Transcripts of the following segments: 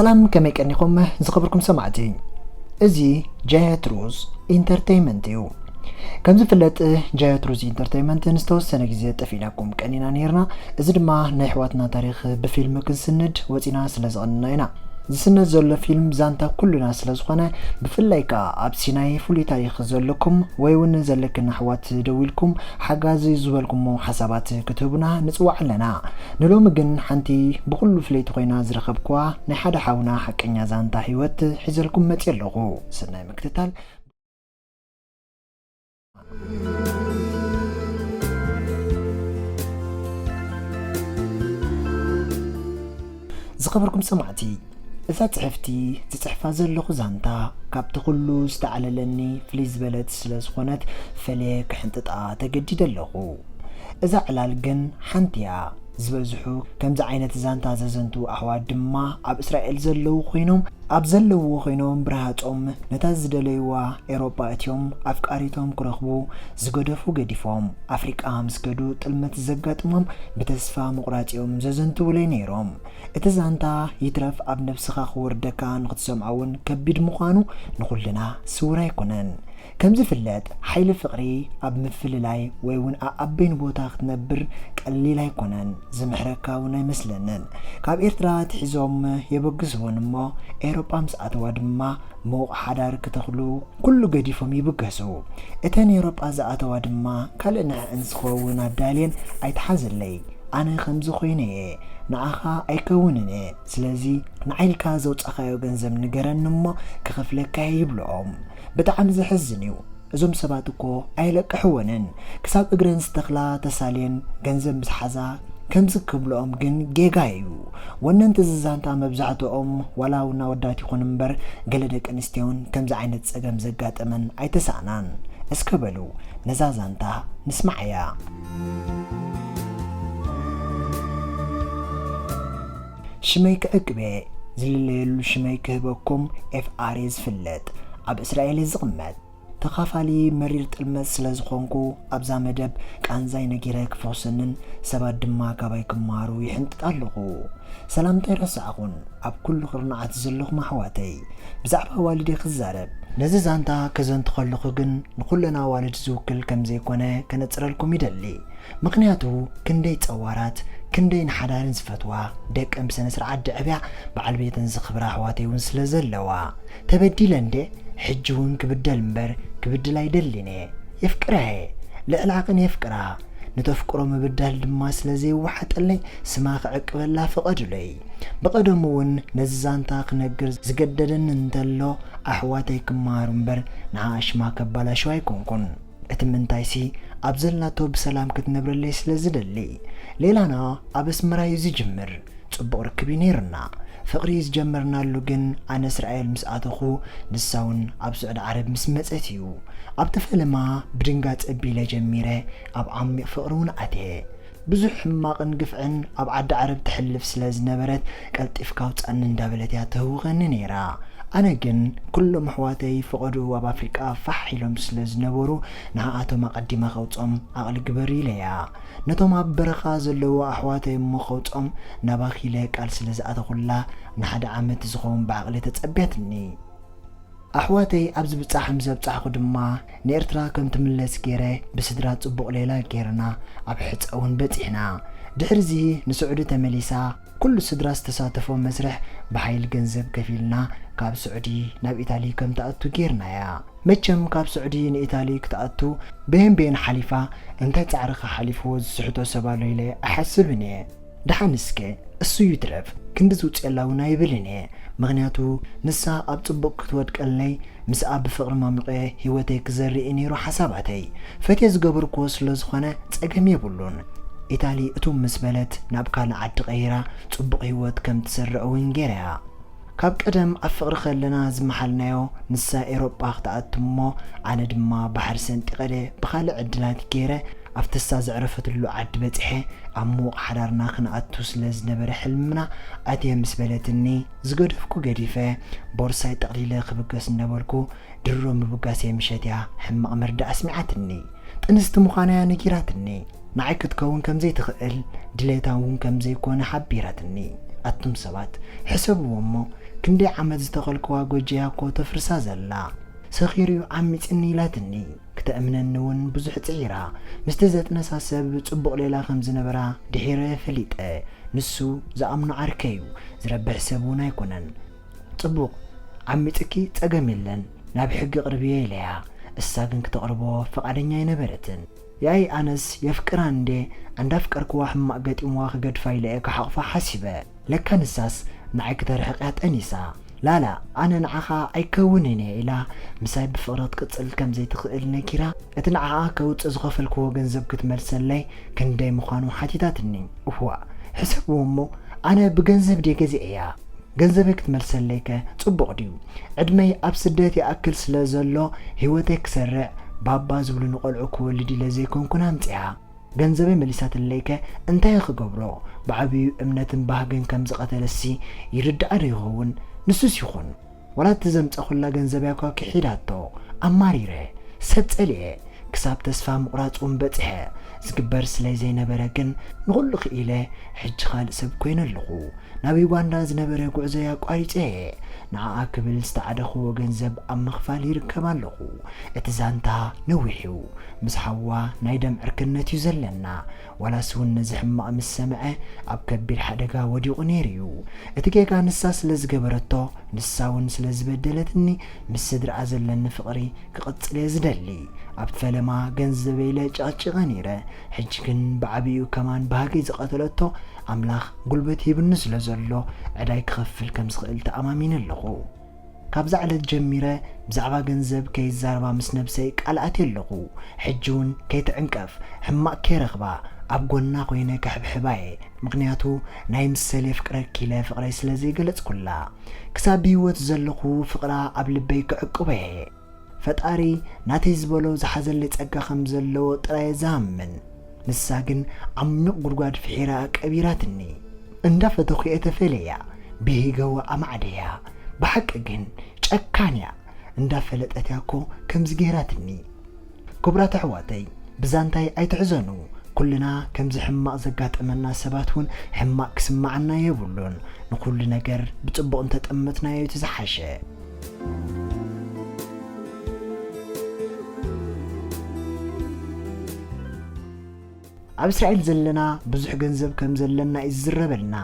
ሰላም፣ ከመይ ቀኒኹም ዝኸበርኩም ሰማዕቲ? እዚ ጃያት ሩዝ ኢንተርቴይመንት እዩ። ከም ዝፍለጥ፣ ጃያት ሩዝ ኢንተርቴይመንት ንዝተወሰነ ግዜ ጠፊእናኩም ቀኒና ነይርና። እዚ ድማ ናይ ኣሕዋትና ታሪኽ ብፊልም ክንስንድ ወፂና ስለ ዝቐንና ኢና። ዝስነድ ዘሎ ፊልም ዛንታ ኩልና ስለ ዝኾነ፣ ብፍላይ ከኣ ኣብ ሲናይ ፍሉይ ታሪኽ ዘለኩም ወይ እውን ዘለክን ኣሕዋት ደዊልኩም ሓጋዚ ዝበልኩሞ ሓሳባት ክትህቡና ንጽዋዕ ኣለና። ንሎሚ ግን ሓንቲ ብኹሉ ፍለይቲ ኮይና ዝረኸብኩዋ ናይ ሓደ ሓውና ሓቀኛ ዛንታ ህይወት ሒዘልኩም መጽየ ኣለኹ። ሰናይ ምክትታል። ዝኸበርኩም ሰማዕቲ፣ እዛ ጽሕፍቲ ዝጽሕፋ ዘለኹ ዛንታ ካብቲ ኩሉ ዝተዓለለኒ ፍልይ ዝበለት ስለ ዝኾነት፣ ፈልየ ክሕንጥጣ ተገዲደ ኣለኹ። እዛ ዕላል ግን ሓንቲ እያ። ዝበዝሑ ከምዚ ዓይነት ዛንታ ዘዘንቱ ኣሕዋት ድማ ኣብ እስራኤል ዘለዉ ኮይኖም፣ ኣብ ዘለውዎ ኮይኖም ብረሃጾም ነታ ዝደለይዋ ኤውሮጳ እትዮም ኣፍቃሪቶም ክረኽቡ ዝገደፉ ገዲፎም ኣፍሪቃ ምስ ከዱ ጥልመት ዘጋጥሞም ብተስፋ ምቑራጽ እዮም ዘዘንትዉለይ ነይሮም። እቲ ዛንታ ይትረፍ ኣብ ነብስኻ ክወርደካ ንኽትሰምዖ እውን ከቢድ ምዃኑ ንኹልና ስውር ኣይኮነን። ከም ዝፍለጥ፣ ሓይሊ ፍቕሪ ኣብ ምፍልላይ ወይ እውን ኣኣበይን ቦታ ክትነብር ቀሊል ኣይኮነን፣ ዝምሕረካ እውን ኣይመስለንን። ካብ ኤርትራ ኣትሒዞም የበግስዎን እሞ፣ ኤውሮጳ ምስ ኣተዋ ድማ ምዉቕ ሓዳር ክተኽሉ ኩሉ ገዲፎም ይብገሱ። እተን ኤውሮጳ ዝኣተዋ ድማ ካልእ ንዕእን ዝኸውን ኣዳልየን ኣይትሓዘለይ። ኣነ ከምዚ ኮይነ እየ፣ ንዓኻ ኣይከውንን እየ። ስለዚ ንዓይ ኢልካ ዘውጻኻዮ ገንዘብ ንገረኒ እሞ ክኸፍለካ እየ ይብልኦም። ብጣዕሚ ዘሕዝን እዩ። እዞም ሰባት እኮ ኣይለቅሕወንን። ክሳብ እግረን ዝተኽላ ተሳልየን ገንዘብ ምስ ሓዛ ከምዚ ክብልኦም ግን ጌጋ እዩ። ወነንቲ እዚ ዛንታ መብዛሕትኦም ዋላ እውን ኣወዳት ይኹን እምበር ገለ ደቂ ኣንስትዮን ከምዚ ዓይነት ጸገም ዘጋጠመን ኣይተሳእናን። እስከ በሉ ነዛ ዛንታ ንስማዓያ። ሽመይ ክዕቅብ እየ፣ ዝልለየሉ ሽመይ ክህበኩም። ኤፍ ኣር እየ ዝፍለጥ፣ ኣብ እስራኤል እየ ዝቕመጥ። ተኻፋሊ መሪር ጥልመት ስለ ዝኾንኩ ኣብዛ መደብ ቃንዛይ ነጊረ ክፈውሰንን ሰባት ድማ ካባይ ክመሃሩ ይሕንጥጥ ኣለኹ። ሰላምታ ኣይረሳዕኹን፣ ኣብ ኩሉ ክርናዓት ዘለኹም ኣሕዋተይ። ብዛዕባ ኣዋልድ እየ ክዛረብ። ነዚ ዛንታ ከዘንቱ ከለኹ ግን ንኹለን ኣዋልድ ዝውክል ከም ዘይኮነ ከነጽረልኩም ይደሊ። ምኽንያቱ ክንደይ ጸዋራት፣ ክንደይ ንሓዳረን ዝፈትዋ፣ ደቀን ብስነ ስርዓት ደዕብያ በዓል ቤተን ዘኽብራ ኣሕዋተይ እውን ስለ ዘለዋ። ተበዲለ እንዴ? ሕጂ እውን ክብደል እምበር ክብድል ኣይደልን እየ። የፍቅራ እየ። ልዕሊ ዓቕን የፍቅራ። ንተፍቅሮ ምብዳል ድማ ስለ ዘይወሓጠለይ ስማ ክዕቅበላ ፍቐዱለይ። ብቐደሙ እውን ነዚ ዛንታ ክነግር ዝገደደኒ እንተሎ ኣሕዋተይ ክመሃሩ እምበር ንዓኣ ሽማ ከባላሽዋ ኣይኮንኩን። እቲ ምንታይሲ ኣብ ዘላቶ ብሰላም ክትነብረለይ ስለ ዝደሊ። ሌላና ኣብ ኣስመራ እዩ ዝጅምር። ጽቡቕ ርክብ እዩ ነይርና። ፍቕሪ ዝጀመርናሉ ግን ኣነ እስራኤል ምስ ኣተኹ፣ ንሳ እውን ኣብ ስዑዲ ዓረብ ምስ መጸት እዩ። ኣብቲ ፈለማ ብድንጋጸ ቢለ ጀሚረ፣ ኣብ ዓሚቕ ፍቕሪ እውን ኣትየ። ብዙሕ ሕማቕን ግፍዕን ኣብ ዓዲ ዓረብ ተሕልፍ ስለ ዝነበረት፣ ቀልጢፍካ ኣውጻኒ እንዳበለት እያ ተህውኸኒ ነይራ። ኣነ ግን ኩሎም ኣሕዋተይ ፈቐድኡ ኣብ ኣፍሪቃ ፋሕ ኢሎም ስለ ዝነበሩ፣ ንዓኣቶም ኣቐዲመ ከውጾም ዓቕሊ ግበር ኢለያ። ነቶም ኣብ በረኻ ዘለዉ ኣሕዋተይ እሞ ከውጾም ናባኺ ኢለ ቃል ስለ ዝኣተኹላ፣ ንሓደ ዓመት ዝኸውን ብዓቕሊ ተጸብያትኒ። ኣሕዋተይ ኣብ ዝብጻሕ ምስ ኣብጻሕኩ ድማ ንኤርትራ ከም ትምለስ ገይረ ብስድራ ጽቡቕ ሌላ ገይርና ኣብ ሕጸ እውን በጺሕና። ድሕሪዚ ንስዑዲ ተመሊሳ ኩሉ ስድራ ዝተሳተፎ መስርሕ ብሓይሊ ገንዘብ ከፊልና ካብ ስዑዲ ናብ ኢታሊ ከም ትኣቱ ገይርናያ። መቸም ካብ ስዑዲ ንኢታሊ ክትኣቱ በየን በየን ሓሊፋ እንታይ ጻዕርኻ ሓሊፍዎ ዝስሕቶ ሰብ ኣሎ ኢለ ኣይሓስብን እየ። ደሓን እስከ እሱ ይትረፍ፣ ክንዲ ዝውፅኤላ እውን ኣይብልን እየ። ምኽንያቱ ንሳ ኣብ ጽቡቕ ክትወድቀለይ ምስኣ ብፍቕሪ ማሚቐ ህይወተይ ክዘርእ እዩ ነይሩ ሓሳባተይ። ፈትየ ዝገበርክዎ ስለ ዝኾነ ጸገም የብሉን። ኢታሊ እቱም ምስ በለት ናብ ካልእ ዓዲ ቀይራ ጽቡቕ ህይወት ከም ትሰርዕ እውን ገይረያ። ካብ ቀደም ኣብ ፍቕሪ ከለና ዝመሓልናዮ ንሳ ኤሮጳ ክትኣቱ እሞ ኣነ ድማ ባሕሪ ሰንጢቐ ብኻልእ ዕድላት ገይረ ኣብቲ ንሳ ዘዕረፈትሉ ዓዲ በጺሐ ኣብ ምዉቕ ሓዳርና ክንኣቱ ስለ ዝነበረ ሕልምና ኣትየ ምስ በለትኒ ዝገደፍኩ ገዲፈ ቦርሳይ ጠቕሊለ ክብገስ እናበልኩ ድሮ ምብጋሰይ ምሸት እያ ሕማቕ መርድእ ኣስሚዓትኒ። ጥንስቲ ምዃና እያ ነጊራትኒ። ንዓይ ክትከውን ከም ዘይትኽእል፣ ድሌታ እውን ከም ዘይኮነ ሓቢራትኒ። ኣቱም ሰባት፣ ሕሰብዎ እሞ፣ ክንደይ ዓመት ዝተኸልክዋ ጎጆያ እኮ ተፍርሳ ዘላ። ሰኺሩ'ዩ ዓሚጽኒ ኢላትኒ። ክተእምነኒ እውን ብዙሕ ጽዒራ። ምስቲ ዘጥነሳ ሰብ ጽቡቕ ሌላ ከም ዝነበራ ድሒረ ፈሊጠ። ንሱ ዝኣምኖ ዓርከይ'ዩ። ዝረብሕ ሰብ እውን ኣይኮነን። ጽቡቕ፣ ዓሚጽኪ ጸገም የለን፣ ናብ ሕጊ ኣቕርብዮ ኢለያ። እሳ ግን ክተቕርቦ ፍቓደኛ ኣይነበረትን። ያኢ ኣነስ የፍቅራ እንዴ፣ እንዳፍቀርክዋ ሕማቕ ገጢምዋ ክገድፋ ኢለ እየ ክሓቕፋ ሓሲበ። ለካ ንሳስ ንዓይ ክተርሕቕ እያ ጠኒሳ። ላላ፣ ኣነ ንዓኻ ኣይከውንን እየ ኢላ ምሳይ ብፍቕሪ ክትቅጽል ከም ዘይትኽእል ነጊራ፣ እቲ ንዓኣ ከውጽእ ዝኸፈልክዎ ገንዘብ ክትመልሰለይ ክንደይ ምዃኑ ሓቲታትኒ። እዋእ፣ ሕሰብዎ እሞ፣ ኣነ ብገንዘብ ድየ ገዚኤያ? ገንዘበይ ክትመልሰለይከ ጽቡቕ ድዩ? ዕድመይ ኣብ ስደት ይኣክል ስለ ዘሎ፣ ህይወተይ ክሰርዕ፣ ባባ ዝብሉኒ ቆልዑ ክወልድ ኢለ ዘይኮንኩን ኣምጺኣ። ገንዘበይ መሊሳትለይከ እንታይ ክገብሮ? ብዓብዩ እምነትን ባህግን ከም ዝቐተለሲ ይርድኣ ዶ ይኸውን? ንሱስ ይኹን፣ ዋላ እቲ ዘምጸኹላ ገንዘበይ እኳ ክሒዳቶ። ኣማሪረ፣ ሰብ ጸሊኤ፣ ክሳብ ተስፋ ምቑራጽ እውን በጺሐ። ዝግበር ስለይ ዘይነበረ ግን ንኹሉ ክኢለ፣ ሕጂ ካልእ ሰብ ኮይነ ኣለኹ። ናብ ዩጋንዳ ዝነበረ ጉዕዞይ ኣቋሪጸ እየ። ንዓኣ ክብል ዝተዓደኽዎ ገንዘብ ኣብ ምኽፋል ይርከብ ኣለኹ። እቲ ዛንታ ነዊሕ እዩ። ምስ ሓዋ ናይ ደም ዕርክነት እዩ ዘለና። ዋላስ እውን ነዚ ሕማቕ ምስ ሰምዐ ኣብ ከቢድ ሓደጋ ወዲቑ ነይሩ እዩ። እቲ ጌጋ ንሳ ስለ ዝገበረቶ፣ ንሳ እውን ስለ ዝበደለትኒ፣ ምስ ስድራኣ ዘለኒ ፍቕሪ ክቕጽል እየ ዝደሊ። ኣብቲ ፈለማ ገንዘበይ ኢለ ጨቕጪቐ ነይረ። ሕጂ ግን ብዓቢኡ ከማን ባህገይ ዝቐተለቶ ኣምላኽ ጉልበት ሂብኒ ስለ ዘሎ ዕዳይ ክኸፍል ከም ዝኽእል ተኣማሚነ ኣለኹ። ካብዛ ዕለት ጀሚረ ብዛዕባ ገንዘብ ከይዛረባ ምስ ነብሰይ ቃል ኣትየ ኣለኹ። ሕጂ እውን ከይትዕንቀፍ፣ ሕማቕ ከይረኽባ ኣብ ጎና ኮይነ ከሕብሕባ እየ። ምኽንያቱ ናይ ምሰል የፍቅረኪ ኢለ ፍቕረይ ስለ ዘይገለጽኩላ። ክሳብ ብህይወት ዘለኹ ፍቕራ ኣብ ልበይ ክዕቅቦ እየ። ፈጣሪ ናተይ ዝበሎ ዝሓዘለይ ጸጋ ከም ዘለዎ ጥራይ እየ ዝኣምን። ንሳ ግን ዓሚቕ ጉድጓድ ፍሒራ ቀቢራትኒ። እንዳፈተኹ እየ ተፈልየያ፣ ብሂገወ ኣማዕደያ። ብሓቂ ግን ጨካን እያ። እንዳፈለጠት እያ እኮ ከምዚ ገይራትኒ። ክቡራት ኣሕዋተይ፣ ብዛንታይ ኣይትሕዘኑ። ኩልና ከምዚ ሕማቕ ዘጋጠመና ሰባት እውን ሕማቕ ክስምዓና የብሉን። ንኹሉ ነገር ብጽቡቕ እንተጠመትናዮ እቲ ዝሓሸ። ኣብ እስራኤል ዘለና ብዙሕ ገንዘብ ከም ዘለና እዩ ዝዝረበልና።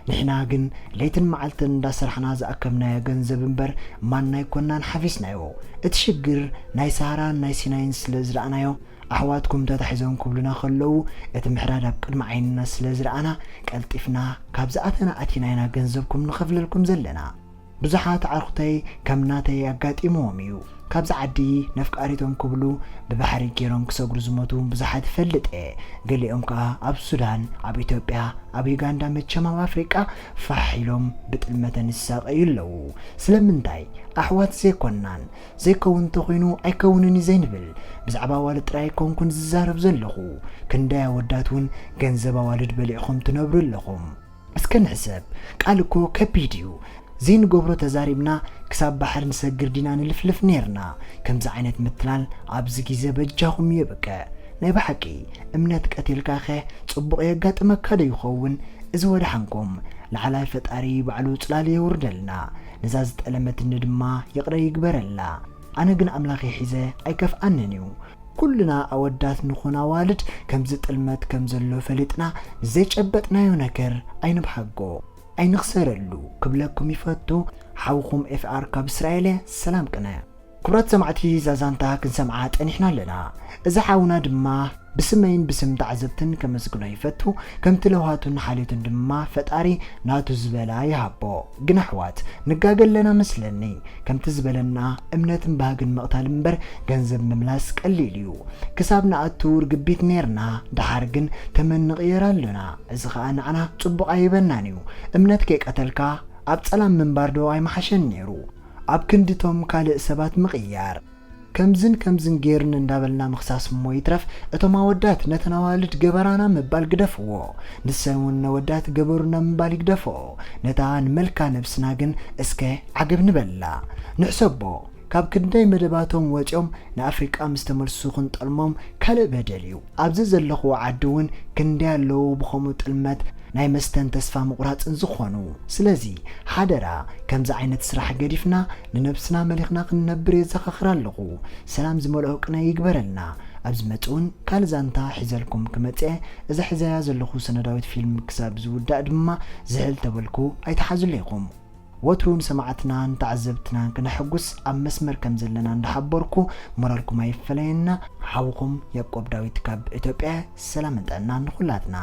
ንሕና ግን ለይትን መዓልትን እንዳሰራሕና ዝኣከብናዮ ገንዘብ እምበር ማና ኣይኮናን ሓፊስናዮ። እቲ ሽግር ናይ ሰሃራን ናይ ሲናይን ስለ ዝረኣናዮ፣ ኣሕዋትኩም ተታሒዞም ክብሉና ከለዉ፣ እቲ ምሕራድ ኣብ ቅድሚ ዓይንና ስለ ዝረኣና፣ ቀልጢፍና ካብ ዝኣተና ኣቲና ኢና ገንዘብኩም ንኸፍለልኩም ዘለና። ብዙሓት ኣዕሩኽተይ ከም ናተይ ኣጋጢምዎም እዩ። ካብዚ ዓዲ ነፍቃሪቶም ክብሉ ብባሕሪ ገይሮም ክሰግሩ ዝሞቱ ብዙሓት እፈልጥ እየ። ገሊኦም ከኣ ኣብ ሱዳን፣ ኣብ ኢትዮጵያ፣ ኣብ ዩጋንዳ፣ መቸም ኣብ ኣፍሪቃ ፋሕ ኢሎም ብጥልመተን ይሳቐዩ ኣለዉ። ስለምንታይ? ኣሕዋት ዘይኮናን? ዘይከውን እንተኾይኑ ኣይከውንን እዩ ዘይንብል። ብዛዕባ ኣዋልድ ጥራይ ኣይኮንኩን ዝዛረብ ዘለኹ። ክንደይ ኣወዳት እውን ገንዘብ ኣዋልድ በሊዕኹም ትነብሩ ኣለኹም። እስከ ንሕሰብ፣ ቃል እኮ ከቢድ እዩ። ዘይንገብሮ ተዛሪብና ክሳብ ባሕሪ ንሰግር ዲና ንልፍልፍ ኔርና። ከምዚ ዓይነት ምትላል ኣብዚ ግዜ በጃኹም የብቅዕ። ናይ ብሓቂ እምነት ቀቲልካኸ ጽቡቕ የጋጥመካ ዶ ይኸውን? እዚ ወድሓንኩም። ላዕላይ ፈጣሪ ባዕሉ ጽላል የውርደልና። ነዛ ዝጠለመትኒ ድማ ይቕረ ይግበረላ። ኣነ ግን ኣምላኸይ ሒዘ ኣይከፍኣንን እዩ። ኩልና ኣወዳት ንኹን ኣዋልድ ከምዚ ጥልመት ከም ዘሎ ፈሊጥና ንዘይጨበጥናዮ ነገር ኣይንብሃጎ፣ ኣይንኽሰረሉ ክብለኩም ይፈቱ። ሓውኹም ኤፍ ኣር ካብ እስራኤል እየ። ሰላም ቅነ። ክቡራት ሰማዕቲ፣ እዛ ዛንታ ክንሰምዓ ጸኒሕና ኣለና። እዚ ሓውና ድማ ብስመይን ብስም ተዓዘብትን ከመስግኖ ይፈቱ። ከምቲ ለውሃቱን ሓልዮቱን ድማ ፈጣሪ ናቱ ዝበላ ይሃቦ። ግን ኣሕዋት፣ ንጋገ ኣለና መስለኒ። ከምቲ ዝበለና እምነትን ባህግን ምቕታል እምበር ገንዘብ ምምላስ ቀሊል እዩ። ክሳብ ንኣቱ ርግቢት ኔርና፣ ደሓር ግን ተመን ንቕየር ኣለና። እዚ ኸኣ ንዓና ጽቡቕ ኣይበናን እዩ። እምነት ከይቀተልካ ኣብ ጸላም ምንባር ዶ ኣይመሓሸን ኔሩ? ኣብ ክንዲ እቶም ካልእ ሰባት ምቕያር። ከምዝን ከምዝን ጌርኒ እንዳበልና ምኽሳስ እሞ ይትረፍ፣ እቶም ኣወዳት ነተን ኣዋልድ ገበራና ምባል ግደፍዎ። ንሰን እውን ነወዳት ገበሩና ምባል ይግደፍኦ። ነታ ንመልካ ነብስና ግን እስከ ዓገብ ንበላ። ንሕሰቦ፣ ካብ ክንደይ መደባቶም ወፂኦም ንኣፍሪቃ ምስ ተመልሱ ክንጠልሞም ካልእ በደል እዩ። ኣብዚ ዘለኹዎ ዓዲ እውን ክንደይ ኣለዉ ብኸምኡ ጥልመት ናይ መስተን ተስፋ ምቑራፅን ዝኾኑ። ስለዚ ሓደራ ከምዚ ዓይነት ስራሕ ገዲፍና ንነብስና መሊኽና ክንነብር የዘኻኽር ኣለኹ። ሰላም ዝመልኦ ቅነ ይግበረልና። ኣብ ዝመጽእ እውን ካልእ ዛንታ ሒዘልኩም ክመጽእ እየ። እዛ ሒዘያ ዘለኹ ሰነዳዊት ፊልም ክሳብ ዝውዳእ ድማ ዝሕል ተበልኩ ኣይትሓዙለይኹም። ወትሩ ንሰማዕትናን ተዓዘብትናን ክነሐጉስ ኣብ መስመር ከም ዘለና እንዳሓበርኩ ሞራልኩም ኣይፈለየና። ሓውኹም ያዕቆብ ዳዊት ካብ ኢትዮጵያ። ሰላምን ጥዕናን ንኹላትና።